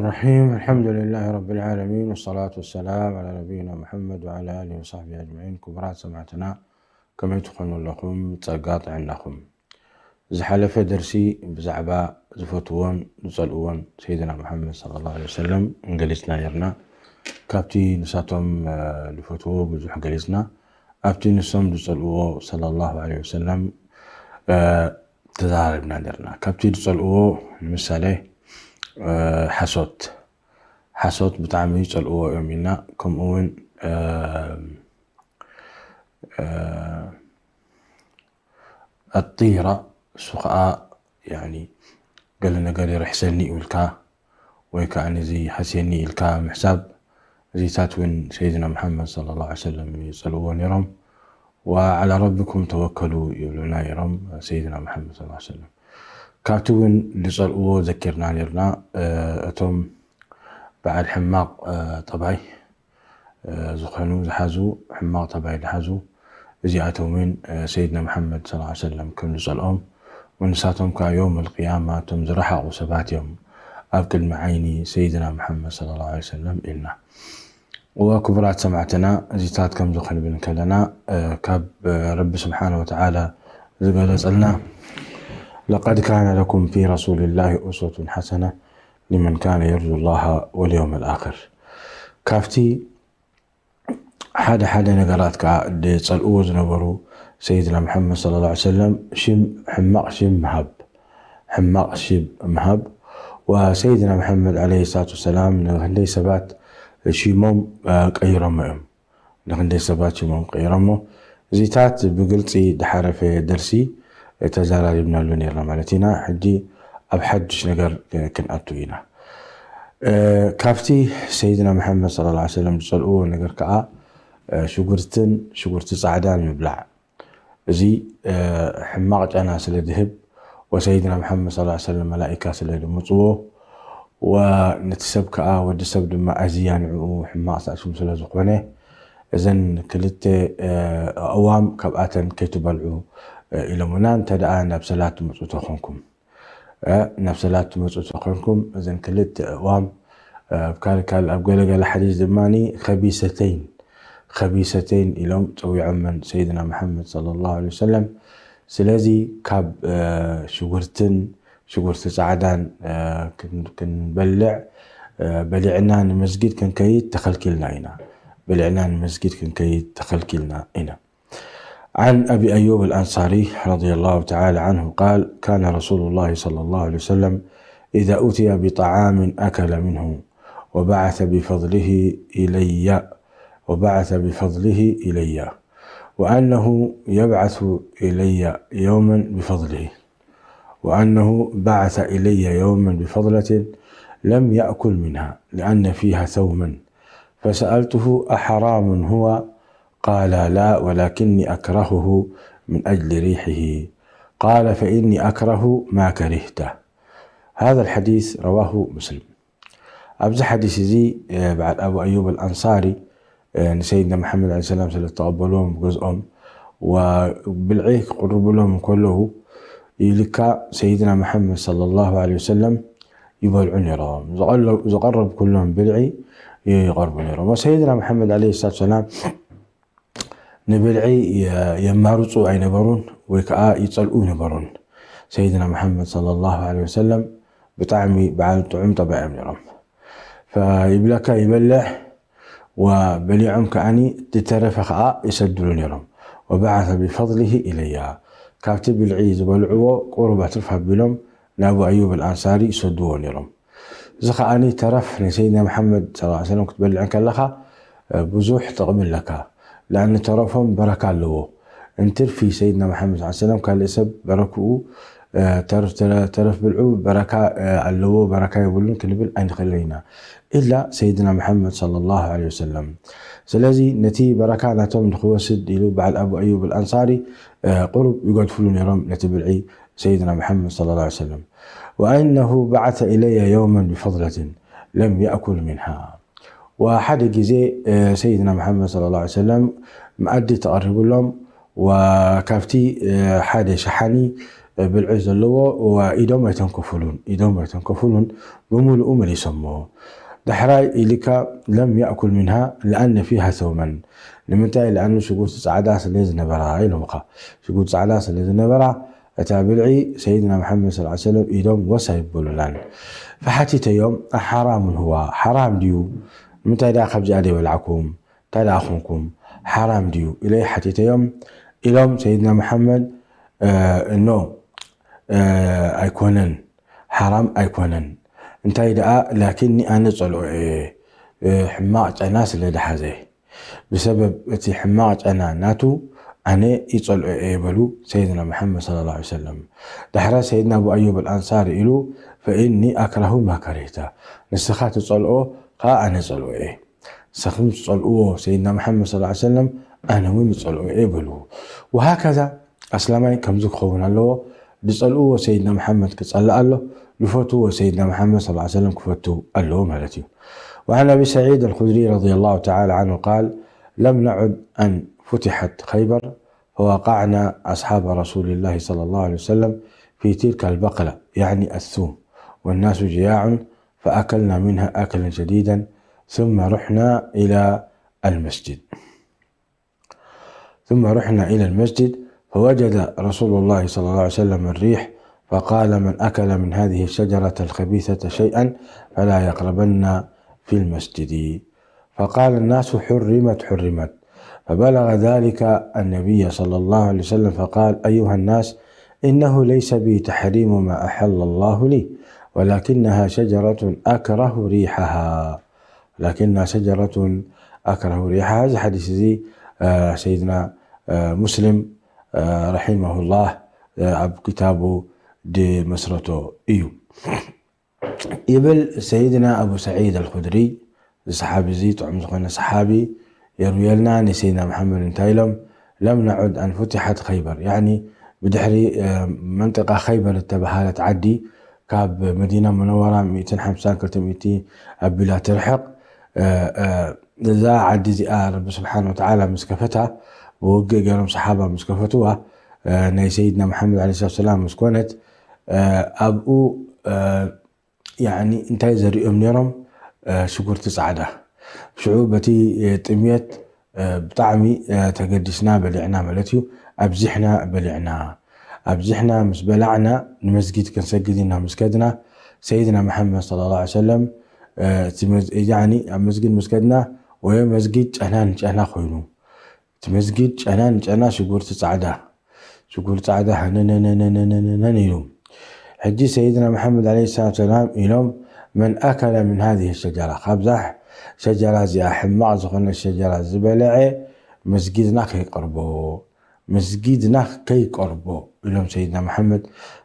الرحيم. الحمد لله رب العالمين، والصلاة والسلام على نبينا محمد وعلى آله وصحبه أجمعين. ክቡራት ሰማዕትና፣ ከመይ ትኾኑ ኣለኹም? ጸጋ ጥዕናኹም። ዝሓለፈ ደርሲ ብዛዕባ ዝፈትዎን ዝጸልእዎን ሰይድና መሓመድ ሰለላሁ ዐለይሂ ወሰለም ገሊጽና ነርና። ካብቲ ንሳቶም፣ እ፣ ዝፈትዎ ብዙሕ ገሊጽና። ኣብቲ ንሶም ዝጸልእዎ ሰለላሁ ዐለይሂ ወሰለም፣ እ፣ ተዘራሪብና ነርና። ካብቲ ዝጸልእዎ ንምሳሌ፣ እ፣ ሓሶት፣ ሓሶት ብጣዕሚ ይጸልእዎ እዮም ኢልና። ከምኡ እውን፣ እ፣ እ፣ ኣጢራ፣ እሱ ኸኣ፣ ያኒ፣ ገለ ነገር ይርሕሰኒ ኢልካ ወይ ከኣ ነዚ ሓስየኒ ኢልካ ምሕሳብ፣ እዚታት እውን ሰይድና መሓመድ ሰለላሁ ዐለይሂ ወሰለም ይጸልእዎ ነይሮም። "ወዓላ ረቢኩም ተወከሉ" ይብሉና ነይሮም ሰይድና መሓመድ ሰለላሁ ዐለይሂ ወሰለም። ካብቲ እውን ዝጸልእዎ ዘኪርና ነይርና፣ እ፣ እቶም በዓል ሕማቕ፣ እ፣ ጠባይ፣ እ፣ ዝኾኑ ዝሓዙ፣ ሕማቕ ጠባይ ዝሓዙ፣ እዚኣቶም እውን፣ እ፣ ሰይድና መሓመድ ሰለላሁ ዐለይሂ ወሰለም ከም ዝጸልኦም፣ ወንሳቶም ከኣ የውም ኣልቅያማ እቶም ዝረሓቑ ሰባት እዮም ኣብ ቅድሚ ዓይኒ ሰይድና መሓመድ ሰለላሁ ዐለይሂ ወሰለም ኢልና። ወክቡራት ሰማዕትና፣ እዚታት ከምዚ ክንብል እንከለና፣ እ፣ ካብ፣ እ፣ ረቢ ስብሓነ ወተዓላ ዝገለጸልና፣ "ለቀድ ካነ ለኩም ፊ ረሱሊላሂ ኡስወቱን ሓሰነ ሊመን ካነ የርጁ ላሃ ወልየውመል ኣኽር." ካብቲ ሓደ ሓደ ነገራት ከኣ ዝጸልእዎ ዝነበሩ ሰይድና መሓመድ ሰለላሁ ዐለይሂ ወሰለም፣ ሽም፣ ሕማቕ ሽም ምሃብ፣ ሕማቕ ሽም ምሃብ። ወሰይድና መሓመድ ዐለይሂ ሰላቱ ወሰላም ንክንደይ ሰባት ሽሞም፣ እ፣ ቀይሮሞ እዮም። ንክንደይ ሰባት ሽሞም ቀይሮሞ። እዚታት ብግልጺ ዝሓለፈ ደርሲ ተዘራሪብናሉ ነርና ማለት ኢና። ሕጂ ኣብ ሓድሽ ነገር ክንኣቱ ኢና። እ፣ ካብቲ ሰይድና መሓመድ ሰለላሁ ዐለይሂ ወሰለም ዝጸልእዎ ነገር ከኣ፣ እ፣ ሽጉርትን ሽጉርቲ ጻዕዳን ምብላዕ። እዚ፣ እ፣ ሕማቕ ጨና ስለ ዝህብ፣ ወሰይድና መሓመድ ሰለላሁ ዐለይሂ ወሰለም መላኢካ ስለ ዝምጽዎ፣ ወነቲ ሰብ ከኣ፣ ወዲ ሰብ ድማ ኣዝያ ንዕኡ ሕማቕ ሳእሱም ስለ ዝኾነ፣ እዘን ክልተ፣ እ፣ ኣእዋም ካብኣተን ከይትበልዑ፣ እ፣ ኢሎምና። እንተ ደኣ ናብ ሰላት ትመጹ ተኾንኩም፣ እ፣ ናብ ሰላት ትመጹ ተኾንኩም፣ እዘን ክልተ ኣእዋም፣ እ፣ ኣብ ካል-፣ ካል-፣ ኣብ ገለ ገለ ሓዲስ ድማኒ ከቢሰተይን፣ ከቢሰተይን ኢሎም ጸዊዖመን ሰይድና መሓመድ ሰለላሁ ዐለይሂ ወሰለም። ስለዚ ካብ፣ እ፣ ሽጉርትን ሽጉርቲ ጻዕዳን፣ እ፣ ክን-፣ ክንበልዕ፣ እ፣ በሊዕና ንመስጊድ ክንከይድ ተኸልኪልና ኢና። በሊዕና ንመስጊድ ክንከይድ ተኸልኪልና ኢና። عن أبي أيوب الأنصاري رضي الله تعالى عنه قال: كان رسول الله صلى الله عليه وسلم إذا أتي بطعام أكل منه وبعث بفضله إلي، وبعث بفضله إلي، وأنه يبعث إلي يوما بفضله، وأنه بعث إلي يوما بفضلة لم يأكل منها لأن فيها ثوما، فسألته: أحرام هو؟ قال: لا، ولكني أكرهه من أجل ريحه. قال: فإني أكره ما كرهته. هذا الحديث رواه مسلم. ኣብዚ ሓዲስ እዚ፣ እ፣ በዓል ኣቡ ኣዩብ ኣልኣንሳሪ፣ እ፣ ንሰይድና መሓመድ ዐለይሂ ሰላም ስለ ዝተቐበልዎም ገዝኦም ወብልዒ ክቕርብሎም እንከለዉ፣ ኢልካ ሰይድና መሓመድ ሰለላሁ ዐለይሂ ወሰለም ይበልዑ ነይሮም። ዝቐለ-፣ ዝቐረብኩሎም ብልዒ ይቐርቡ ነይሮም። ወሰይድና መሓመድ ዐለይሂ ሰላቱ ሰላም ንብልዒ የ-፣ የማርጹ ኣይነበሩን ወይ ከኣ ይጸልኡ ኣይነበሩን። ሰይድና መሓመድ ሰለላሁ ዐለይሂ ወሰለም ብጣዕሚ በዓል ጥዑም ጠባይ እዮም ነይሮም። ፈይብለካ ይበልዕ ወበሊዖም ከኣኒ ዝተረፈ ከኣ ይሰድሉ ነይሮም። ወበዓሰ ቢፈድሊሂ ኢለያ፣ ካብቲ ብልዒ ዝበልዕዎ ቁሩብ ኣትርፍ ኣቢሎም ናብ ኣዩብ ኣልኣንሳሪ ይሰድዎ ነይሮም። እዚ ከኣኒ ተረፍ ናይ ሰይድና መሓመድ ሰለላሁ ዐለይሂ ወሰለም ክትበልዕ እንከለኻ፣ እ፣ ብዙሕ ጥቕሚ ኣለካ። ለኣኒ ተረፎም በረካ ኣለዎ። እንትርፊ ሰይድና መሓመድ ሰለላሁ ዐለይሂ ወሰለም ካልእ ሰብ በረክኡ፣ እ፣ ተረፍ፣ ተረ-፣ ተረፍ ብልዑ በረካ፣ እ፣ ኣለዎ፣ በረካ የብሉን ክንብል ኣይንኽእልን ኢና። ኢላ ሰይድና መሓመድ ሰለላሁ ዐለይሂ ወሰለም። ስለዚ ነቲ በረካ ናቶም ንኽወስድ ኢሉ በዓል ኣቡ ኣዩብ ኣልኣንሳሪ፣ እ፣ ቁሩብ ይገድፍሉ ነይሮም ነቲ ብልዒ ሰይድና መሓመድ ሰለላሁ ዐለይሂ ወሰለም። ወኣነሁ በዓሰ ኢለየ የውመን ቢፈድለትን ለም የእኩል ሚንሃ። ወሓደ ግዜ፣ እ፣ ሰይድና መሓመድ ሰለላሁ ዐለይሂ ወሰለም መኣዲ ተቐሪቡሎም፣ ወካብቲ፣ እ፣ ሓደ ሸሓኒ፣ ብልዒ ዘለዎ ኢዶም ኣይተንከፉሉን፣ ኢዶም ኣይተንከፉሉን፣ ብምሉኡ መሊሶሞ። ዳሕራይ ኢልካ ለም ያእኩል ሚንሃ ለኣነ ፊሃ ሰውመን፣ ንምንታይ ለኣኑ ሽጉርቲ ጻዕዳ ስለ ዝነበራ ኢሎምኻ። ሽጉርቲ ጻዕዳ ስለ ዝነበራ እታ ብልዒ ሰይድና መሓመድ ሰለላሁ ዐለይሂ ወሰለም ኢዶም ወስ ኣይበሉላን። ፈሓቲተዮም ኣሓራሙን ህዋ፣ ሓራም ድዩ? ንምንታይ ደኣ ካብዚኣ ደይበላዕኩም? እንታይ ደኣ ኾንኩም? ሓራም ድዩ ኢለ ሓቲተዮም ኢሎም። ሰይድና መሓመድ እኖ ኣይኮነን፣ ሓራም ኣይኮነን፣ እንታይ ደኣ ላኪኒ ኣነ ጸልኦ እየ፣ ሕማቕ ጨና ስለ ደሓዘ፣ ብሰበብ እቲ ሕማቕ ጨና ናቱ ኣነ ይጸልኦ እየ በሉ ሰይድና መሓመድ ሰለላሁ ዐለይሂ ወሰለም። ዳሕራ ሰይድና ኣቡ ኣዩብ ኣልኣንሳሪ ኢሉ ፈኢኒ ኣክረሁ ማ ከሪህታ፣ ንስኻ ትጸልኦ ከኣ ኣነ ጸልኦ እየ። ንስኹም ትጸልእዎ ሰይድና መሓመድ ሰለላሁ ዐለይሂ ወሰለም ኣነ እውን ይጸልኦ እየ በልዎ። ወሃከዛ ኣስላማይ ከምዚ ክኸውን ኣለዎ። ዝጸልእዎ ሰይድና መሓመድ ክጸልእ ኣሎ፣ ዝፈትዎ ሰይድና መሓመድ ሰለላሁ ዐለይሂ ወሰለም ክፈቱ ኣለዎ ማለት እዩ። وعن أبي سعيد الخدري رضي الله تعالى عنه قال: لم نعد أن فتحت خيبر فوقعنا أصحاب رسول الله صلى الله عليه وسلم في تلك البقلة، يعني الثوم، والناس جياع، فأكلنا منها أكلا شديدا، ثم رحنا إلى المسجد. ثم رحنا إلى المسجد فوجد رسول الله صلى الله عليه وسلم الريح، فقال: من أكل من هذه الشجرة الخبيثة شيئا فلا يقربن في المسجد. فقال الناس: حرمت، حرمت. فبلغ ذلك النبي صلى الله عليه وسلم فقال: أيها الناس، إنه ليس بي تحريم ما أحل الله لي، ولكنها شجرة أكره ريحها، ولكنها شجرة أكره ريحها. እዚ ሓዲስ እዚ ሰይድና ሙስሊም ረሒመሁላህ ኣብ ክታቡ ዝመስረቶ እዩ። ይብል ሰይድና ኣቡ ሰዒድ ኣልኹድሪ፣ እዚ ሰሓቢ እዚ ጥዑም ዝኾነ ሰሓቢ የርውየልና፣ ንሰይድና መሓመድ እንታይ ኢሎም? ለም ነዑድ ኣን ፉቲሐት ኸይበር፣ ያዕኒ ብድሕሪ መንጠቃ ኸይበር እተበሃለት ዓዲ ካብ መዲና ሙነወራ ሚእትን ሓምሳን ክልተ ሚእቲ ኣቢላ ትርሕቕ እዛ ዓዲ እዚኣ ረቢ ስብሓን ወተዓላ ምስ ከፈታ፣ ብውግእ ገይሮም ሰሓባ ምስ ከፈትዋ፣ ናይ ሰይድና መሓመድ ዓለይሂ ሰላቱ ሰላም ምስ ኮነት፣ ኣብኡ ያኒ እንታይ ዘሪኦም ነይሮም? ሽጉርቲ ጻዕዳ። ሽዑ በቲ ጥምየት ብጣዕሚ ተገዲስና በሊዕና ማለት እዩ። ኣብዚሕና በሊዕና። ኣብዚሕና ምስ በላዕና ንመስጊድ ክንሰግድ ኢና ምስ ከድና፣ ሰይድና መሓመድ ሰለላሁ ዐለይሂ ወሰለም እቲ መዝ-፣ ያኒ ኣብ መስጊድ ምስ ከድና፣ ወይ መስጊድ ጨና ንጨና ኮይኑ፣ እቲ መስጊድ ጨና ንጨና ሽጉርቲ ጻዕዳ፣ ሽጉርቲ ጻዕዳ ሃነነነነነነን ኢሉ። ሕጂ ሰይድና መሓመድ ዓለይሂ ሰላቱ ሰላም ኢሎም፣ መን ኣከለ ምን ሃዚህ ሸጀራ፣ ካብዛ ሸጀራ እዚኣ፣ ሕማቕ ዝኾነ ሸጀራ ዝበለዐ መስጊድና ከይቀርቦ፣ መስጊድና ከይቀርቦ ኢሎም ሰይድና መሓመድ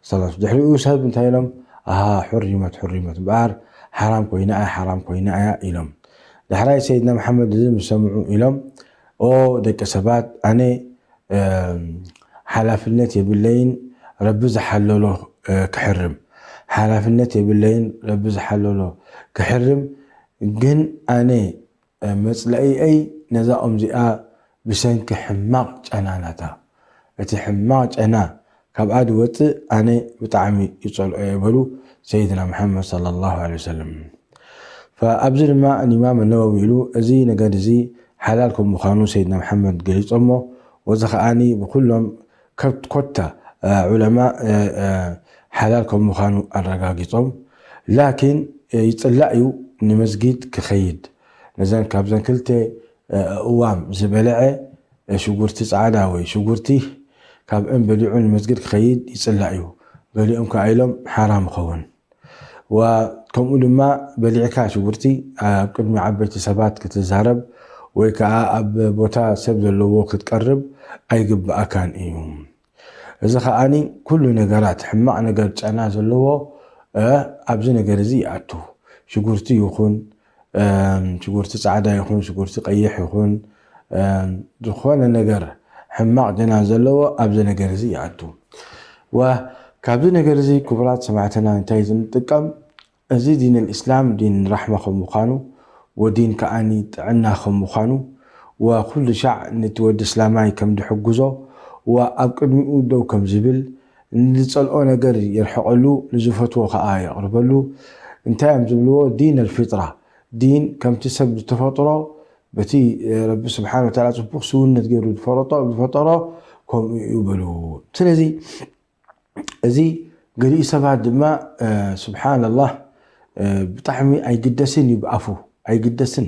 ሰለላሁ ዐለይሂ ወሰለም። ድሕሪኡ ሰብ እንታይ ኢሎም? ኣሃ፣ ሑሪመት፣ ሑሪመት እምበኣር ሓራም ኮይና እያ፣ ሓራም ኮይና እያ ኢሎም። ዳሕራይ ሰይድና መሓመድ እዚ ምስ ሰምዑ ኢሎም፣ ኦ ደቂ ሰባት፣ ኣነ ሓላፍነት የብለይን ረቢ ዝሓለሎ ክሕርም፣ ሓላፍነት የብለይን ረቢ ዝሓለሎ ክሕርም፣ ግን ኣነ መጽለኢየይ ነዛ ኦም እዚኣ ብሰንኪ ሕማቕ ጨና ናታ፣ እቲ ሕማቕ ጨና ካብኣ ዝወጽእ ኣነ ብጣዕሚ ይጸልኦ እየ በሉ ሰይድና መሓመድ ሰለላሁ ዐለይሂ ወሰለም። ፈኣብዚ ድማ ኢማም ነወዊ ኢሉ እዚ ነገር እዚ ሓላል ከም ምዃኑ ሰይድና መሓመድ ገሊጾሞ፣ ወዚ ከኣኒ ብኩሎም ከብት ኮታ ዑለማ ሓላል ከም ምዃኑ ኣረጋጊጾም። ላኪን ይጽላእ እዩ ንመስጊድ ክኸይድ፣ ነዘን ካብዘን ክልተ እዋም ዝበልዐ ሽጉርቲ ጻዕዳ ወይ ሽጉርቲ ካብ እም በሊዑ ንመስጊድ ክኸይድ ይጽላእ እዩ። ገሊኦም ከኣ ኢሎም ሓራም ይኸውን። ወከምኡ ድማ በሊዕካ ሽጉርቲ ኣብ ቅድሚ ዓበይቲ ሰባት ክትዛረብ ወይ ከኣ ኣብ ቦታ ሰብ ዘለዎ ክትቀርብ ኣይግብኣካን እዩ። እዚ ከኣኒ ኩሉ ነገራት ሕማቕ ነገር ጨና ዘለዎ ኣብዚ ነገር እዚ ይኣቱ። ሽጉርቲ ይኹን ሽጉርቲ ጻዕዳ ይኹን ሽጉርቲ ቀይሕ ይኹን ዝኾነ ነገር ሕማቕ ጨና ዘለዎ ኣብዚ ነገር እዚ ይኣቱ። ወካብዚ ነገር እዚ ክቡራት ሰማዕትና እንታይ ዝንጥቀም? እዚ ዲን ኣልእስላም ዲን ራሕማ ከም ምዃኑ፣ ወዲን ከኣኒ ጥዕና ከም ምዃኑ፣ ወኩሉ ሻዕ ነቲ ወዲ እስላማይ ከም ድሕግዞ፣ ወኣብ ቅድሚኡ ደው ከም ዝብል፣ ንዝጸልኦ ነገር የርሕቐሉ፣ ንዝፈትዎ ከኣ የቕርበሉ። እንታይ እዮም ዝብልዎ? ዲን ኣልፊጥራ፣ ዲን ከምቲ ሰብ ዝተፈጥሮ፣ በቲ ረቢ ስብሓን ወተዓላ ጽቡቕ ስውነት ገይሩ ዝፈረጦ ዝፈጠሮ ከምኡ እዩ በልዎ። ስለዚ እዚ ገሊኡ ሰባት ድማ ስብሓንላህ ብጣዕሚ ኣይግደስን እዩ፣ ብኣፉ ኣይግደስን።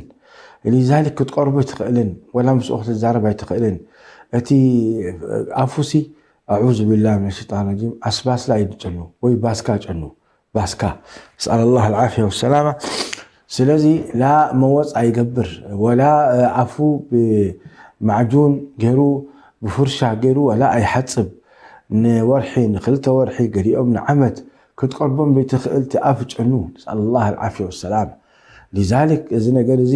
ሊዛሊክ ክትቀርቦ ኣይትኽእልን፣ ወላ ምስኡ ክትዛረብ ኣይትኽእልን። እቲ ኣፉሲ ኣዑዙ ቢላህ ምን ሸይጣን ረጂም ኣስባስላ እዩ ዝጨኑ ወይ ባስካ ጨኑ ባስካ። ነስኣል ላህ ልዓፍያ ወሰላማ። ስለዚ ላ መወፅ ኣይገብር ወላ ኣፉ ብማዕጁን ገይሩ ብፍርሻ ገይሩ ወላ ኣይሓፅብ። ንወርሒ ንክልተ ወርሒ ገሊኦም ንዓመት ክትቀርቦም ዘይትኽእል እቲ ኣፍ ጨኑ። ነስኣል ላህ ልዓፍያ ወሰላማ። ሊዛሊክ እዚ ነገር እዚ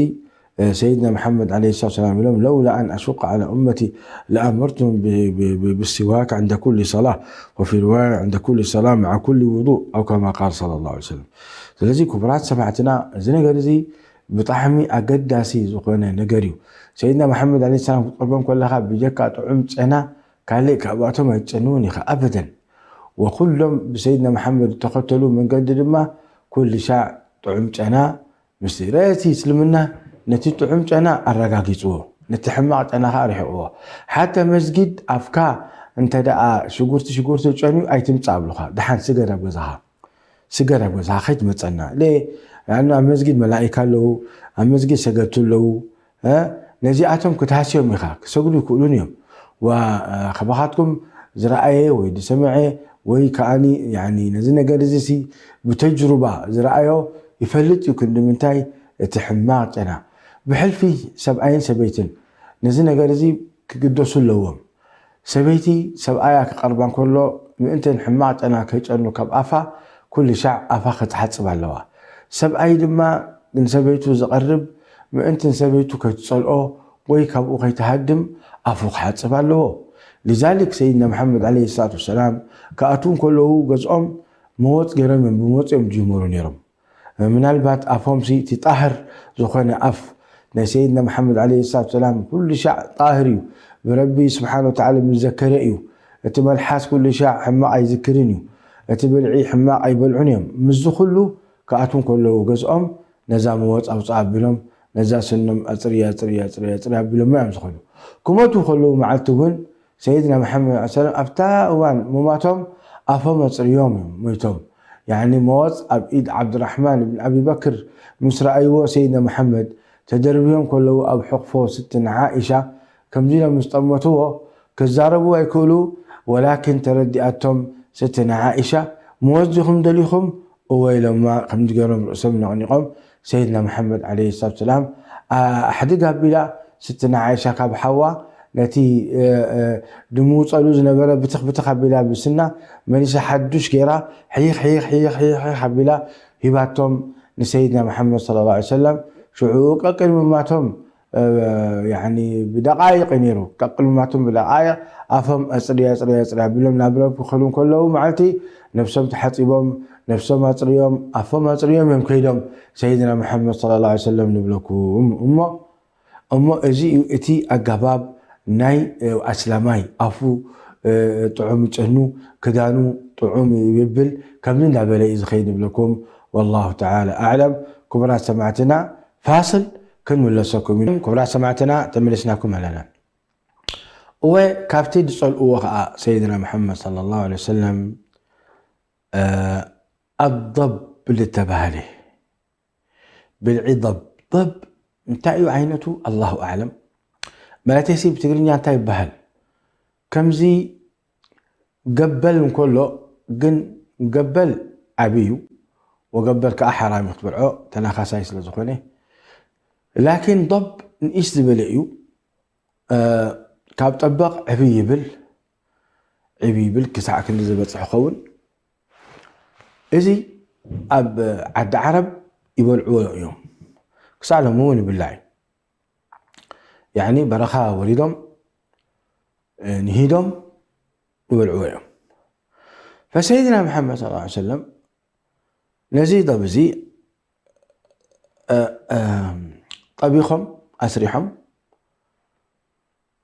ሰይድና መሓመድ ዓለይሂ ሰላቱ ወሰላም ኢሎም ለውላ ኣን ኣሹቀ ዓላ ኡመቲ ለኣመርቱም ብስዋክ ዕንደ ኩሊ ሰላ ወፊ ርዋያ ዕንደ ኩሊ ሰላ መዓ ኩሊ ውዱእ ኣው ከማ ቃል ሰለላሁ ዐለይሂ ወሰለም። ስለዚ ክቡራት ሰማዕትና እዚ ነገር እዚ ብጣዕሚ ኣገዳሲ ዝኾነ ነገር እዩ። ሰይድና መሓመድ ዓለይሂ ሰላም ክትቀርቦም ከለኻ ብጀካ ጥዑም ጨና ካልእ ካብኣቶም ኣይትጨንውን ኢኻ ኣበደን። ወኩሎም ብሰይድና መሓመድ ዝተኸተሉ መንገዲ ድማ ኩሉ ሻዕ ጥዑም ጨና ምስቲ ረእቲ እስልምና ነቲ ጥዑም ጨና ኣረጋጊጽዎ፣ ነቲ ሕማቕ ጨና ኸኣ ርሕቕዎ። ሓታ መስጊድ ኣፍካ እንተ ደኣ ሽጉርቲ ሽጉርቲ ጨንዩ ኣይትምጻእ ኣብሉኻ። ደሓን ስገድ ኣብ ገዛኻ። ስገድ ኣብ ገዛኻ ከይትመጸና። ለ ያኑ ኣብ መስጊድ መላኢካ ኣለዉ፣ ኣብ መስጊድ ሰገድቱ ኣለዉ። ነዚኣቶም ክትሃስዮም ኢኻ። ክሰግዱ ይክእሉን እዮም። ካባኻትኩም ዝረኣየ ወይ ዝሰምዐ ወይ ከኣኒ ነዚ ነገር እዚ ሲ ብተጅሩባ ዝረኣዮ ይፈልጥ እዩ። ክንዲ ምንታይ እቲ ሕማቕ ጨና ብሕልፊ ሰብኣይን ሰበይትን ነዚ ነገር እዚ ክግደሱ ኣለዎም። ሰበይቲ ሰብኣያ ክቐርባ እንከሎ ምእንተን ሕማቕ ጨና ከይጨኑ ካብ ኣፋ ኩሉ ሻዕ ኣፋ ክትሓጽብ ኣለዋ። ሰብኣይ ድማ ንሰበይቱ ዝቐርብ ምእንቲ ንሰበይቱ ከይትጸልኦ ወይ ካብኡ ከይትሃድም ኣፉ ክሓጽብ ኣለዎ። ሊዛሊክ ሰይድና መሓመድ ዓለይሂ ሰላቱ ወሰላም ክኣትዉ እንከለዉ ገዝኦም መወጽ ገይሮም እዮም፣ ብመወጽ እዮም ዝጅምሩ ነይሮም። ምናልባት ኣፎምሲ እቲ ጣህር ዝኾነ ኣፍ ናይ ሰይድና መሓመድ ዓለይሂ ሰላቱ ወሰላም ኩሉ ሻዕ ጣህር እዩ፣ ብረቢ ስብሓን ወተዓላ ምዘከረ እዩ። እቲ መልሓስ ኩሉ ሻዕ ሕማቕ ኣይዝክርን እዩ፣ እቲ ብልዒ ሕማቕ ኣይበልዑን እዮም። ምስዚ ኩሉ ክኣትዉ እንከለዉ ገዝኦም ነዛ መወፅ ኣውፅኣ ኣቢሎም ነዛ ስኖም ኣፅርያ ኣፅርያ ኣፅርያ ኣፅርያ ኣቢሎማ እዮም ዝኸዱ። ክመቱ ከለዉ መዓልቲ እውን ሰይድና መሓመድ ሰለም ኣብታ እዋን ምማቶም ኣፎም ኣፅርዮም እዮም ሞይቶም። ያኒ መወፅ ኣብ ኢድ ዓብድራሕማን ብን ኣቢበክር ምስ ረኣይዎ ሰይድና መሓመድ ተደርብዮም ከለዉ ኣብ ሕቕፎ ስትና ዓኢሻ ከምዚ ኢሎም ምስ ጠመትዎ ክዛረቡ ኣይክእሉ። ወላኪን ተረዲኣቶም ስትና ዓኢሻ መወፅ ዲኹም ደሊኹም እወ ኢሎማ ከምዚ ገይሮም ርእሶም ነቕኒቖም ሰይድና መሓመድ ዓለይሂ ሰላቱ ሰላም ኣሕድግ ኣቢላ ስትና ዓይሻ ካብ ሓዋ ነቲ ድምውፀሉ ዝነበረ ብትኽ ብትኽ ኣቢላ ብስና መሊሳ ሓዱሽ ገይራ ሕይኽ ሕይኽ ሕይኽ ሕይኽ ሕይኽ ኣቢላ ሂባቶም ንሰይድና መሓመድ ሰለላሁ ዐለይሂ ወሰለም። ሽዑ ቀቅድሚ ማቶም ያኒ ብደቃይቅ እዩ ነይሩ። ቀቅድሚ ማቶም ብደቃይቅ ኣፎም ኣፅርያ ኣፅርያ ኣፅርያ ኣቢሎም ናብ ረቢ ክኸዱ እንከለዉ መዓልቲ ነብሶም ተሓፂቦም ነብሶም ኣፅርዮም ኣፎም ኣፅርዮም እዮም ከይዶም ሰይድና መሓመድ ሰለላሁ ዐለይሂ ወሰለም ንብለኩም እሞ እሞ እዚ እዩ እቲ ኣገባብ ናይ ኣስላማይ ኣፉ ጥዑም ይጨኑ ክዳኑ ጥዑም ይብል ከምዚ እንዳበለ እዩ ዝኸይድ ንብለኩም። ወላሁ ተዓላ ኣዕለም። ክቡራት ሰማዕትና ፋስል ክንምለሰኩም ኢና። ክቡራት ሰማዕትና ተመሊስናኩም ኣለና። እወ ካብቲ ዝጸልእዎ ከኣ ሰይድና መሓመድ ሰለላሁ ዐለይሂ ወሰለም ኣضብ ዝተባህለ ብልዒ ضብ ضብ እንታይ እዩ ዓይነቱ ኣላሁ ኣዕለም። ማለተይሲ ብትግርኛ እንታይ ይበሃል ከምዚ ገበል እንከሎ ግን ገበል ዓቢ እዩ ወገበል ከዓ ሓራም እዩ ክትበልዖ ተናኻሳይ ስለ ዝኾነ ላኪን ضብ ንእሽ ዝበለ እዩ ካብ ጠበቕ ዕብይ ይብል ዕብይ ይብል ክሳዕ ክንዲ ዝበፅሕ ኸውን እዚ ኣብ ዓዲ ዓረብ ይበልዕዎ እዮም ክሳዕ ሎም እውን ይብላዕ እዩ ያኒ በረኻ ወሪዶም ንሂዶም ይበልዕዎ እዮም ፈሰይድና መሓመድ ስ ሰለም ነዚ ضብ እዚ ጠቢኾም ኣስሪሖም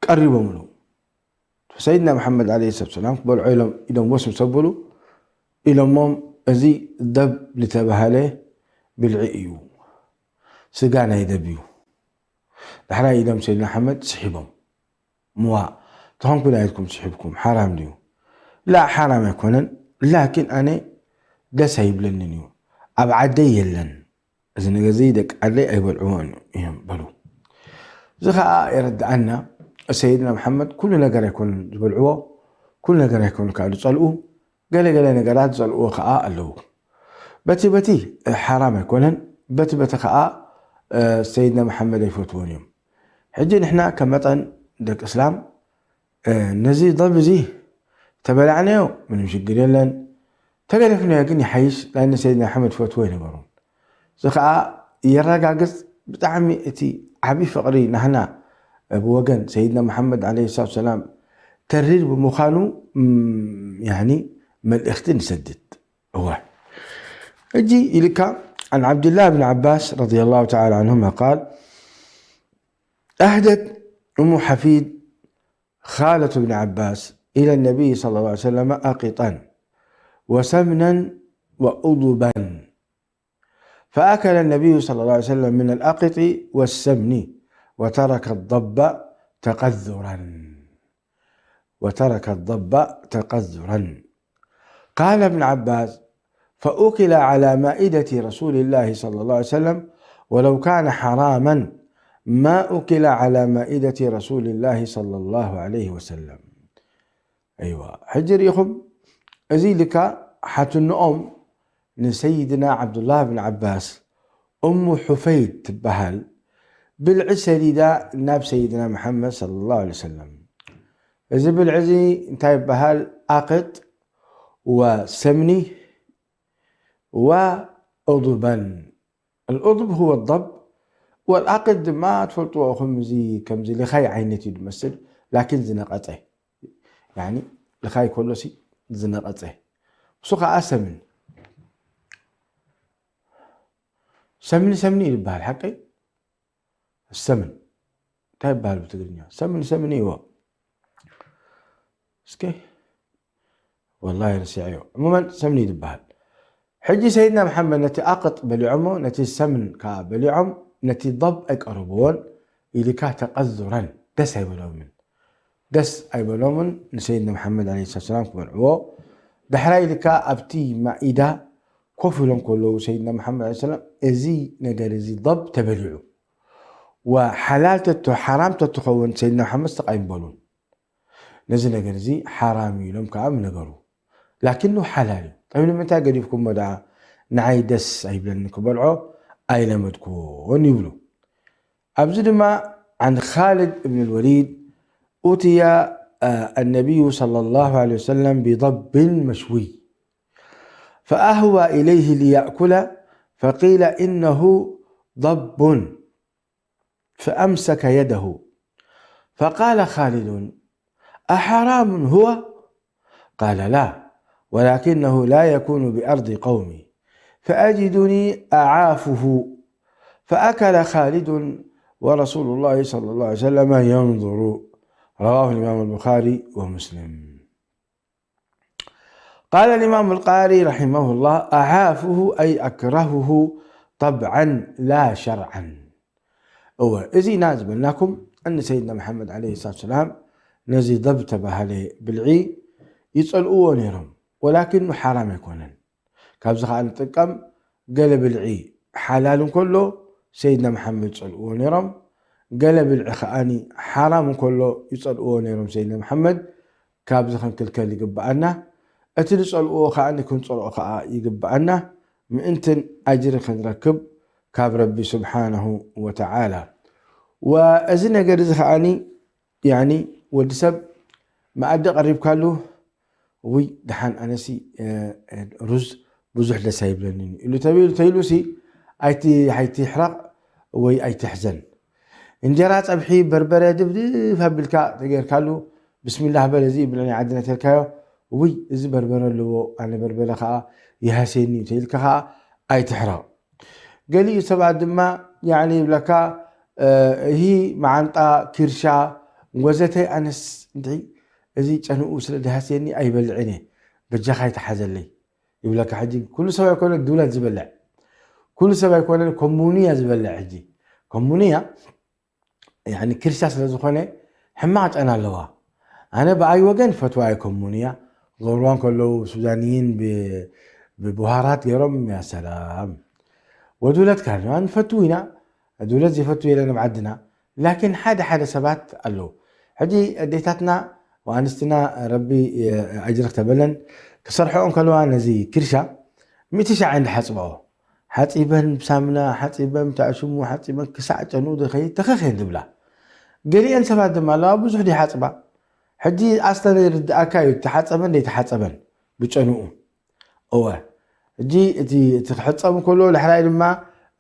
ቀሪቦምሉ ሰይድና መሓመድ ዓለይሂ ሰላቱ ሰላም ክበልዖ ኢሎም ኢዶም ወስ ምስ ኣበሉ ኢሎሞም፣ እዚ ደብ ዝተባህለ ብልዒ እዩ፣ ስጋ ናይ ደብ እዩ። ዳሕራይ ኢዶም ሰይድና መሓመድ ስሒቦም፣ ምዋ ተኾንኩ ዳይትኩም ስሒብኩም ሓራም ድዩ? ላ ሓራም ኣይኮነን፣ ላኪን ኣነ ደስ ኣይብለንን እዩ፣ ኣብ ዓደይ የለን። እዚ ነገር እዚ ደቂ ዓደይ ኣይበልዕዎን እዮም በሉ። እዚ ኸኣ የረድኣና ሰይድና መሓመድ ኩሉ ነገር ኣይኮኑን ዝበልዕዎ፣ ኩሉ ነገር ኣይኮኑ ከዓ ዝጸልኡ፣ ገለ ገለ ነገራት ዝጸልእዎ ከዓ ኣለዉ። በቲ በቲ ሓራም ኣይኮነን፣ በቲ በቲ ከዓ ሰይድና መሓመድ ኣይፈትዎን እዮም። ሕጂ ንሕና ከም መጠን ደቂ እስላም ነዚ ደብ እዚ ተበላዕናዮ ምንም ሽግር የለን፣ ተገደፍናዮ ግን ይሓይሽ፣ ናይ ሰይድና መሓመድ ፈትዎ ኣይነበሩን። እዚ ከዓ የረጋግፅ ብጣዕሚ እቲ ዓብዪ ፍቕሪ ናህና ብወገን ሰይድና መሓመድ ዓለይሂ ሰላቱ ሰላም ተሪር ብምዃኑ ያኒ መልእኽቲ ንሰድድ። እወ ሕጂ ኢልካ عن عبد الله بن عباس رضي الله تعالى عنهما قال: أهدت أم حفيد خالة ابن عباس إلى النبي صلى الله عليه وسلم أقطا وسمنا وأضبا، فأكل النبي صلى الله عليه وسلم من الأقط والسمن وترك الضب تقذرا، وترك الضب تقذرا. قال ابن عباس: فأكل على مائدة رسول الله صلى الله عليه وسلم، ولو كان حراما ما أكل على مائدة رسول الله صلى الله عليه وسلم. أيوة. ሕጂ ርኢኹም፣ እዚ ልካ ሓትንኦም ንሰይድና ዓብዱላህ ብን ዓባስ እሙ ሑፈይድ ትበሃል ብልዒ ሰዲዳ ናብ ሰይድና መሓመድ ሰለላሁ ዐለይሂ ወሰለም። እዚ ብልዒ እዚ እንታይ ይበሃል? ኣቕጥ ወሰምኒ ወኡዱበን። الأضب هو الضب والأقط ድማ ትፈልጥዎ ኢኹም፣ እዚ ከምዚ ልኻይ ዓይነት እዩ ዝመስል፣ ላኪን ዝነቐጸ። ያኒ ልኻይ ከሎሲ ዝነቐጸ። እሱ ኸዓ ሰምን። ሰምኒ ሰምኒ እዩ ዝበሃል፣ ሓቀይ? ሰምን። እንታይ ይበሃል ብትግርኛ? ሰምን ሰምኒ እዎ። እስከ። ወላሂ ረሲዐዮ። ዕሙመን ሰምኒ እዩ ዝበሃል። ሕጂ ሰይድና መሓመድ ነቲ ኣቕጥ በሊዖሞ፣ ነቲ ሰምን ከዓ በሊዖም፣ ነቲ ضب ኣይቀረብዎን። ኢልካ ተቐዙረን፣ ደስ ኣይበሎምን። ደስ ኣይበሎምን ንሰይድና መሓመድ ዓለይሂ ሰላቱ ሰላም ክበልዕዎ። ዳሕራይ ኢልካ ኣብቲ ማኢዳ ኮፍ ኢሎም ከለዉ ሰይድና መሓመድ ዓለይሂ ሰላም፣ እዚ ነገር እዚ ضب ተበሊዑ። ወሓላል ተቶ-፣ ሓራም ተትኸውን ሰይድና መሓመድ ስቕ ኣይምበሉን። ነዚ ነገር እዚ ሓራም እዩ ኢሎም ከዓ ምነገሩ። ላኪኑ ሓላል እዩ። ጠብ ንምንታይ ገዲፍኩሞ ደኣ? ንዓይ ደስ ኣይብለኒ ክበልዖ ኣይለመድኩዎን ይብሉ። ኣብዚ ድማ عن خالد بن الوليد أتي، آه، النبي صلى الله عليه وسلم بضب مشوي فأهوى إليه ليأكل فقيل إنه ضب فأمسك يده فقال خالد: أحرام هو؟ قال: لا، ولكنه لا يكون بأرض قومي فأجدني أعافه. فأكل خالد ورسول الله صلى الله عليه وسلم ينظر. رواه الإمام البخاري ومسلم. قال الإمام القاري رحمه الله: أعافه أي أكرهه طبعا لا شرعا. እወ፣ እዚ ኢና ዝበልናኩም፣ እኒ ሰይድና መሓመድ ዓለይሂ ሰላቱ ሰላም ነዚ ضب ተባሃለ ብልዒ ይጸልእዎ ነይሮም፣ ወላኪን ሓራም ኣይኮነን። ካብዚ ኸዓ ንጥቀም፣ ገለ ብልዒ ሓላል እንከሎ ሰይድና መሓመድ ይጸልእዎ ነይሮም፣ ገለ ብልዒ ኸዓኒ ሓራም እንከሎ ይጸልእዎ ነይሮም ሰይድና መሓመድ። ካብዚ ክንክልከል ይግብኣና፣ እቲ ዝጸልእዎ ኸዓ ክንጸልኦ ኸዓ ይግብኣና፣ ምእንትን ኣጅሪ ክንረክብ ካብ ረቢ ስብሓነሁ ወተዓላ። ወእዚ ነገር እዚ ኸዓኒ፣ ያኒ፣ ወዲ ሰብ መኣዲ ቀሪብካሉ፣ ውይ፣ ደሓን ኣነሲ፣ እ፣ እ፣ ሩዝ ብዙሕ ደስ ኣይብለንን ኢሉ ተቢሉ ተይሉሲ፣ ኣይቲ-፣ ኣይትሕረቕ ወይ ኣይትሕዘን። እንጀራ ጸብሒ በርበረ ድፍድፍ ኣቢልካ ተጌርካሉ፣ ብስሚላህ በል፣ እዚ ብልዒ ናይ ዓድና ተልካዮ፣ ውይ፣ እዚ በርበረ ኣለዎ፣ ኣነ በርበረ ኸዓ ይሃስየኒ እዩ ተይልካ ኸዓ ኣይትሕረቕ። ገሊኡ ሰባት ድማ፣ ያኒ፣ ይብለካ፣ እ፣ እሂ፣ መዓንጣ፣ ኪርሻ፣ ወዘተ፣ ኣነስ እንድዒ እዚ ጨንኡ ስለ ድሃስየኒ ኣይበልዕን እየ፣ በጃኻ ይተሓዘለይ ይብለካ። ሕጂ ኩሉ ሰብ ኣይኮነ ዱለት ዝበልዕ፣ ኩሉ ሰብ ኣይኮነን ኮሙንያ ዝበልዕ። ሕጂ ኮሙንያ ያኒ ክርሻ ስለ ዝኾነ ሕማቕ ጨና ኣለዋ። ኣነ ብኣይ ወገን ፈትዋ ኣይኮሙንያ፣ ዞርዋ እንከለዉ ሱዳንይን ብ- ብቡሃራት ገይሮም፣ ያ ሰላም። ወዱለት ካን ንፈቱ ኢና፣ ዱለት ዘይፈቱ የለን ኣብ ዓድና። ላኪን ሓደ ሓደ ሰባት ኣለዉ። ሕጂ ኣዴታትና ወኣንስትና፣ ረቢ ኣጅሪ ክተበለን፣ ክሰርሐኦ እንከለዋ ነዚ ክርሻ ሚእቲ ሻዕ እንድሓፅባኦ፣ ሓፂበን ብሳምና ሓፂበን ብታዕሽሙ ሓፂበን ክሳዕ ጨንኡ ዝኸይድ ተኸኸን ዝብላ። ገሊአን ሰባት ድማ ኣለዋ ብዙሕ ዘይሓፅባ። ሕጂ ኣስተን ይርድኣካ እዩ፣ ተሓፀበን ዘይተሓፀበን ብጨንኡ። እወ፣ ሕጂ እቲ እቲ ክሕፀብ ከሎ፣ ዳሕራይ ድማ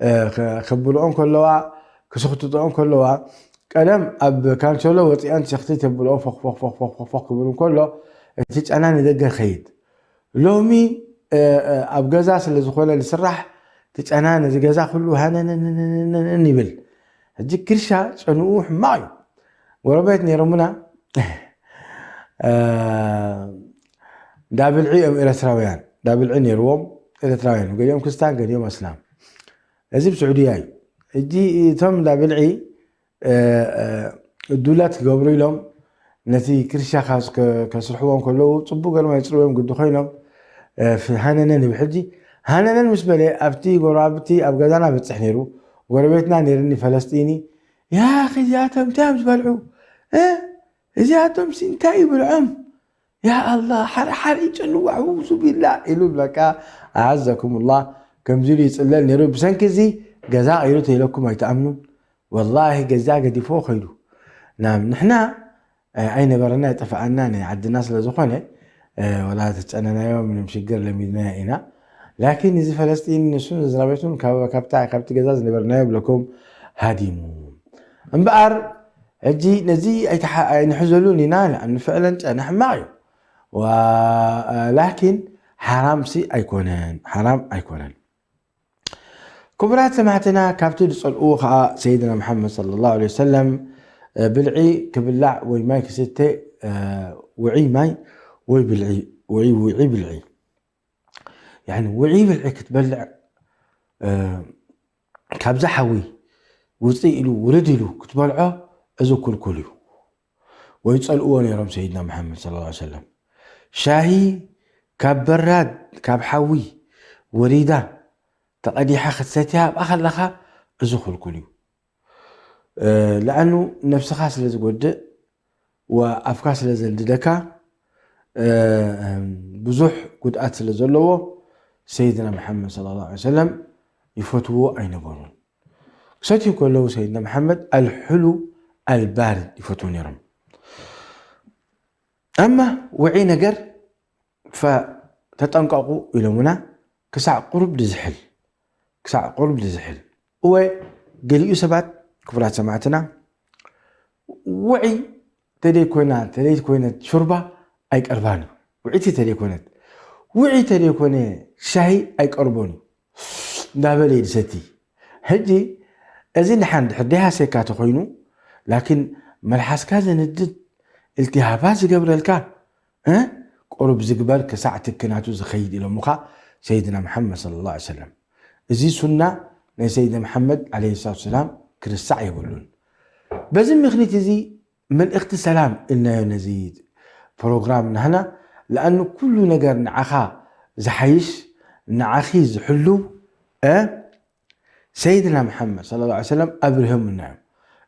እ፣ ከ- ከብልኦ ከለዋ፣ ክስኽትጥኦ ከለዋ፣ ቀደም ኣብ ካንሸሎ ወፂአን ሸኽቲ ተብልኦ፣ ፎኽ ፎኽ ፎኽ ፎኽ ፎኽ ፎኽ ክብል ከሎ፣ እቲ ጨና ንደገ ኸይድ። ሎሚ እ፣ እ፣ ኣብ ገዛ ስለ ዝኾነ ዝስራሕ፣ እቲ ጨና ነዚ ገዛ ኩሉ ሃነነነነነን ይብል። ሕጂ ክርሻ ጨንኡ ሕማቕ እዩ። ጎረቤት ነይሮምና እ፣ ዳብልዒ እዮም ኤርትራውያን፣ ዳብልዒ ነይርዎም ኤርትራውያን፣ ገሊኦም ክርስታን ገሊኦም ኣስላም። እዚ ብስዑድያ እዩ። ሕጂ እቶም ዳብልዒ እ፣ እ፣ ዱላት ክገብሩ ኢሎም ነቲ ክርሻ ካስ- ከ- ከስርሕዎ ከለዉ ጽቡቅ ገርማ ይጽርዎም ግዲ ኮይኖም እ፣ ፍ- ሃነነን ይብል። ሕጂ ሃነነን ምስ በለ ኣብቲ ጎረባብቲ ኣብ ገዛና በጽሕ ነይሩ። ጎረቤትና ነይርኒ ፈለስጢኒ፣ ያኺ እዚኣቶም እንታይ እዮም ዝበልዑ እ? እዚኣቶም ሲ እንታይ ይብልዖም? ያ ኣላ ሓር ሓር ይጨንዋ ውሱ ቢላ ኢሉ በቃ ኣዓዘኩምላ። ከምዚ ኢሉ ይጽለል ነይሩ። ብሰንኪ እዚ ገዛ ቀይሩ ተይለኩም ኣይትኣምኑን። ወላሂ ገዛ ገዲፎ ከይዱ ናብ ንሕና ኣይነበረና ይጠፍኣና ናይ ዓድና ስለ ዝኾነ ወላ ተጨነናዮ ምንም ሽግር ለሚድናዮ ኢና። ላኪን እዚ ፈለስጢን ንሱን ዝዝራቤቱን ካብታ ካብቲ ገዛ ዝነበርናዮ ብለኩም ሃዲሙ እምበኣር ሕጂ ነዚ ኣይንሕዘሉን ኢና ንፍዕለን ጨና ሕማቕ እዩ። ላኪን ሓራምሲ ኣይኮነን ሓራም ኣይኮነን። ክቡራት ሰማዕትና ካብቲ ዝጸልእዎ ኸዓ ሰይድና መሓመድ صلى الله عليه وسلم ብልዒ ክብላዕ ወይ ማይ ክስተ ውዒ ማይ ወይ ብልዒ ውዒ ውዒ ብልዒ ያኒ ውዒ ብልዒ ክትበልዕ ካብዛ ሓዊ ውፅእ ኢሉ ውርድ ኢሉ ክትበልዖ እዚ ኩልኩል እዩ። ወይ ጸልእዎ ነይሮም ሰይድና መሓመድ صلى الله عليه وسلم ሻሂ ካብ በራድ ካብ ሓዊ ወሪዳ ተቐዲሓ ክትሰትያ ኣብኣ ከለኻ እዚ ኩልኩል እዩ። ለኣኑ ነብስኻ ስለ ዝጎድእ ወኣፍካ ስለ ዘንድደካ ብዙሕ ጉድኣት ስለ ዘለዎ ሰይድና መሓመድ صلى الله عليه وسلم ይፈትዎ ኣይነበሩን። ክሰትዩ ከለዉ ሰይድና መሓመድ ኣልሕሉ ኣልባርድ ይፈትዉ ነይሮም። ኣማ ውዒ ነገር ፈተጠንቀቑ ኢሎምና ክሳዕ ቁሩብ ድዝሕል ክሳዕ ቁሩብ ድዝሕል እወ ገሊኡ ሰባት ክቡራት ሰማዕትና ውዒ ተደይ ኮይና ተደይ ኮይነት ሹርባ ኣይቀርባን እዩ። ውዒቲ ተደይ ኮይነት ውዒ ተደይ ኮነ ሻሂ ኣይቀርቦን እዩ እንዳበለ እዩ ዝሰቲ። ሕጂ እዚ ንሓን ድሕር ደይሃሰካ ተኮይኑ ላኪን መልሓስካ ዘንድድ ኢልቲሃባት ዝገብረልካ ቁሩብ ዝግበር ክሳዕ ትክናቱ ዝኸይድ ኢሎምኻ ሰይድና መሓመድ صلى الله عليه وسلم። እዚ ሱና ናይ ሰይድና መሓመድ عليه الصلاة والسلام ክርስዕ የብሉን። በዚ ምኽኒት እዚ መልእኽቲ ሰላም ኢልናዮ ነዚ ፕሮግራም ናህና ለኣኑ ኩሉ ነገር ንዓኻ ዝሓይሽ ንዓኺ ዝሕሉ ሰይድና መሓመድ صلى الله عليه وسلم ኣብርሆምና እዮም።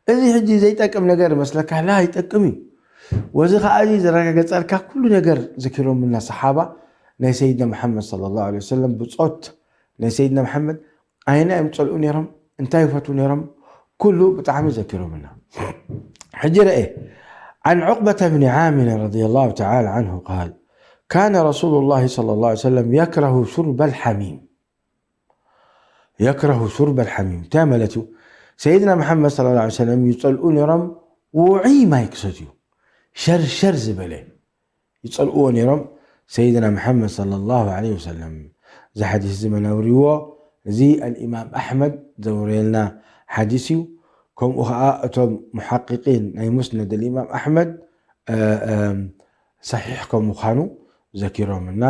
እዚ ሕጂ ዘይጠቅም ነገር መስለካ ላ ይጠቅም እዩ። ወዚ ከዓ እዚ ዘረጋገፀልካ ኩሉ ነገር ዘኪሮምና ሰሓባ ናይ ሰይድና መሓመድ صلى الله عليه وسلم ብፆት ናይ ሰይድና መሓመድ ኣይና እዮም ፀልኡ ነይሮም እንታይ ይፈትዉ ነይሮም ኩሉ ብጣዕሚ ዘኪሮምና። ሕጂ ረኤ عن عقبة بن عامر رضي الله تعالى عنه قال كان رسول الله صلى الله عليه وسلم يكره شرب الحميم يكره شرب الحميم እንታይ ማለት እዩ? ሰይድና መሓመድ صلى الله عليه وسلم ይፀልኡ ነይሮም ውዒ ማይ ክሰትዩ ሸርሸር ዝበለ ይፀልእዎ ነይሮም ሰይድና መሓመድ صلى الله عليه وسلم። እዚ ሓዲስ እዚ መን ኣውሪዎ? እዚ الإمام أحمد ዘውረየልና ሓዲስ እዩ። ከምኡ ከዓ እቶም محققين ናይ مسند الإمام أحمد ሰሒሕ ከም ምዃኑ ዘኪሮምና፣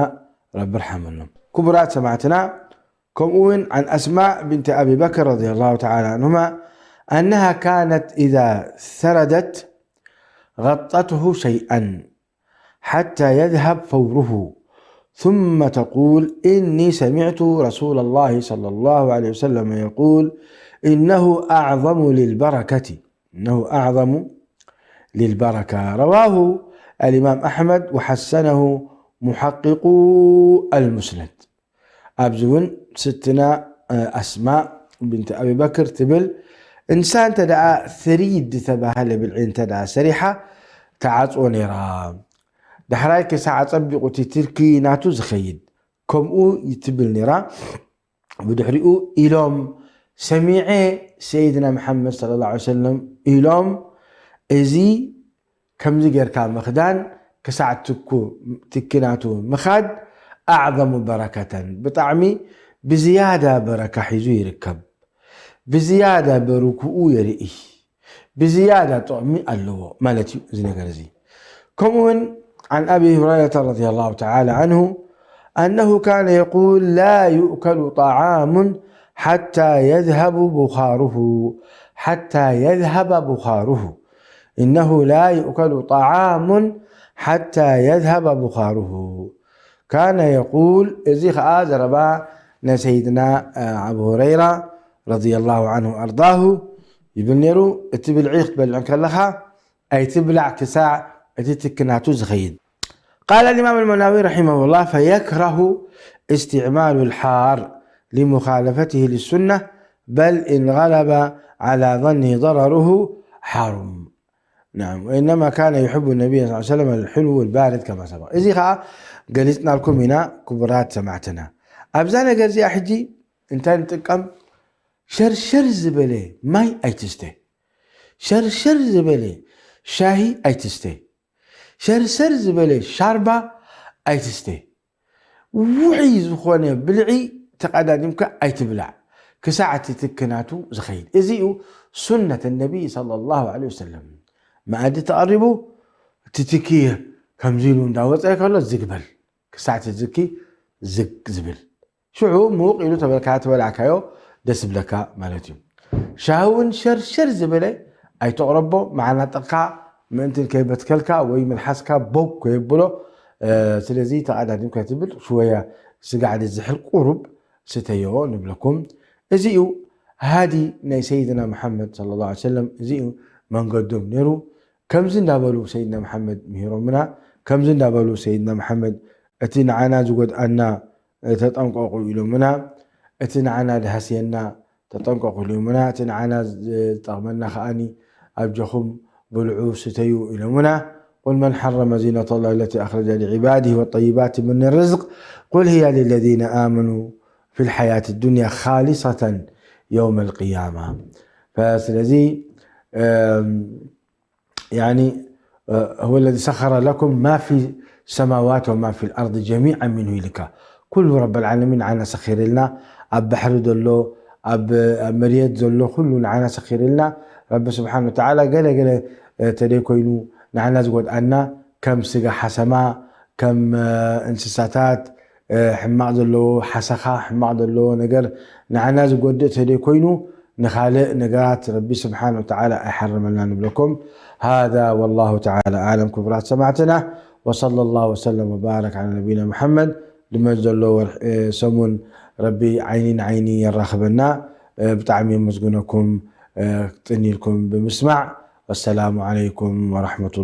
ረቢ ርሓመሎም። ክቡራት ሰማዕትና፣ ከምኡ እውን عن أسماء بنت أبي بكر رضي الله تعالى عنهما أنها كانت إذا ثردت غطته شيئا حتى يذهب فوره، ثم تقول: إني سمعت رسول الله صلى الله عليه وسلم يقول: إنه أعظم للبركة، إنه أعظم للبركة. رواه الإمام أحمد وحسنه محققو المسند. ኣብዚ እውን ስትና ኣስማእ ብንት ኣቢበክር ትብል እንሳ እንተ ደኣ ስሪድ ዝተባህለ ብልዒ እንተ ደኣ ሰሪሓ ትዓፅዎ ነይራ። ዳሕራይ ክሳዕ ኣፀቢቑ እቲ ትርኪ ናቱ ዝኸይድ ከምኡ ይትብል ነይራ። ብድሕሪኡ ኢሎም ሰሚዐ ሰይድና መሓመድ صلى الله عليه وسلم ኢሎም እዚ ከምዚ ጌርካ ምኽዳን ክሳዕ ትኩ ትኪ ናቱ ምኻድ ኣዕዘሙ በረከተን ብጣዕሚ ብዝያዳ በረካ ሒዙ ይርከብ። ብዝያዳ በርክኡ የርኢ። ብዝያዳ ጥቕሚ ኣለዎ ማለት እዩ እዚ ነገር እዚ። ከምኡ እውን عن أبي هريرة رضي الله تعالى عنه أنه كان يقول: لا يؤكل طعام حتى يذهب بخاره، حتى يذهب بخاره. إنه لا يؤكل طعام حتى يذهب بخاره. كان يقول، እዚ ኸዓ ዘረባ ናይ ሰይድና ኣቡ ሁረይራ رضي الله عنه أرضاه ይብል ነይሩ፣ እቲ ብልዒ ክትበልዕ ከለኻ ኣይትብላዕ ክሳዕ እቲ ትኪ ናቱ ዝኸይድ። قال الإمام المناوي رحمه الله: فيكره استعمال الحار لمخالفته للسنة، بل إن غلب على ظنه ضرره حرم. نعم، وإنما كان يحب النبي صلى الله عليه وسلم الحلو البارد كما سبق. እዚ ኸዓ ገሊጽናልኩም ኢና ክቡራት ሰማዕትና። ኣብዛ ነገር እዚኣ ሕጂ እንታይ ንጥቀም? ሸርሸር ዝበለ ማይ ኣይትስተ። ሸርሸር ዝበለ ሻሂ ኣይትስተ። ሸርሸር ዝበለ ሻርባ ኣይትስተ። ውዑይ ዝኾነ ብልዒ ተቐዳዲምካ ኣይትብላዕ ክሳዕ እቲ ትኪ ናቱ ዝኸይድ። እዚ እዩ ሱነት ነቢይ صلى الله عليه وسلم። መኣዲ ተቐሪቡ እቲ ትኪ ከምዚ ኢሉ እንዳወፀ ከሎ ዝግ በል ክሳዕ እቲ ትኪ ዝግ ዝብል። ሽዑ ምውቕ ኢሉ ተበልካ ተበላዕካዮ ደስ ብለካ ማለት እዩ። ሻሂ እውን ሸርሸር ዝበለ ኣይተቕረቦ፣ መዓናጥቕካ ምእንቲ ከይበትከልካ ወይ መልሓስካ ቦግ ከየብሎ። ስለዚ ተቐዳዲምካ ትብል ሽወያ ስጋዕ ዝሕል ቁሩብ ስተዮ ንብለኩም። እዚ እዩ ሃዲ ናይ ሰይድና መሓመድ صلى الله عليه وسلم፣ እዚ እዩ መንገዶም ነይሩ። ከምዚ እንዳበሉ ሰይድና መሓመድ ምሂሮምና፣ ከምዚ እንዳበሉ ሰይድና መሓመድ እቲ ንዓና ዝጎድኣና ተጠንቀቑ ኢሎምና፣ እቲ ንዓና ዝሃስየና ተጠንቀቑ ኢሎምና፣ እቲ ንዓና ዝጠቕመና ከዓኒ ኣጆኹም ብልዑ ስተዩ ኢሎምና። قل من حرم زينة الله التي أخرج لعباده والطيبات من الرزق قل هي للذين آمنوا في الحياة الدنيا خالصة يوم القيامة. ስለዚ يعني هو الذي سخر لكم ما في السماوات وما في الأرض جميعا منه ኢልካ ኩሉ ረብ العالمين ንዓና ሰኺርልና። ኣብ ባሕሪ ዘሎ ኣብ ኣብ መሬት ዘሎ ኩሉ ንዓና ሰኺርልና። ረቢ ስብሓን ወተዓላ ገለ ገለ ተደይ ኮይኑ ንዓና ዝጎድኣና ከም ስጋ ሓሰማ ከም እንስሳታት ሕማቕ ዘለዎ ሓሰኻ ሕማቕ ዘለዎ ነገር ንዓና ዝጎድእ ተደይ ኮይኑ ንኻልእ ነገራት ረቢ ስብሓን ወተዓላ ኣይሓረመልና ንብለኩም። هذا والله تعالى أعلم ክቡራት ሰማዕትና وصلى الله وسلم وبارك على نبينا محمد ልመድ ዘሎ ሰሙን ረቢ ዓይኒ ንዓይኒ የራኽበና። ብጣዕሚ የመስግነኩም ጥኒልኩም ብምስማዕ። والسلام عليكم ورحمة الله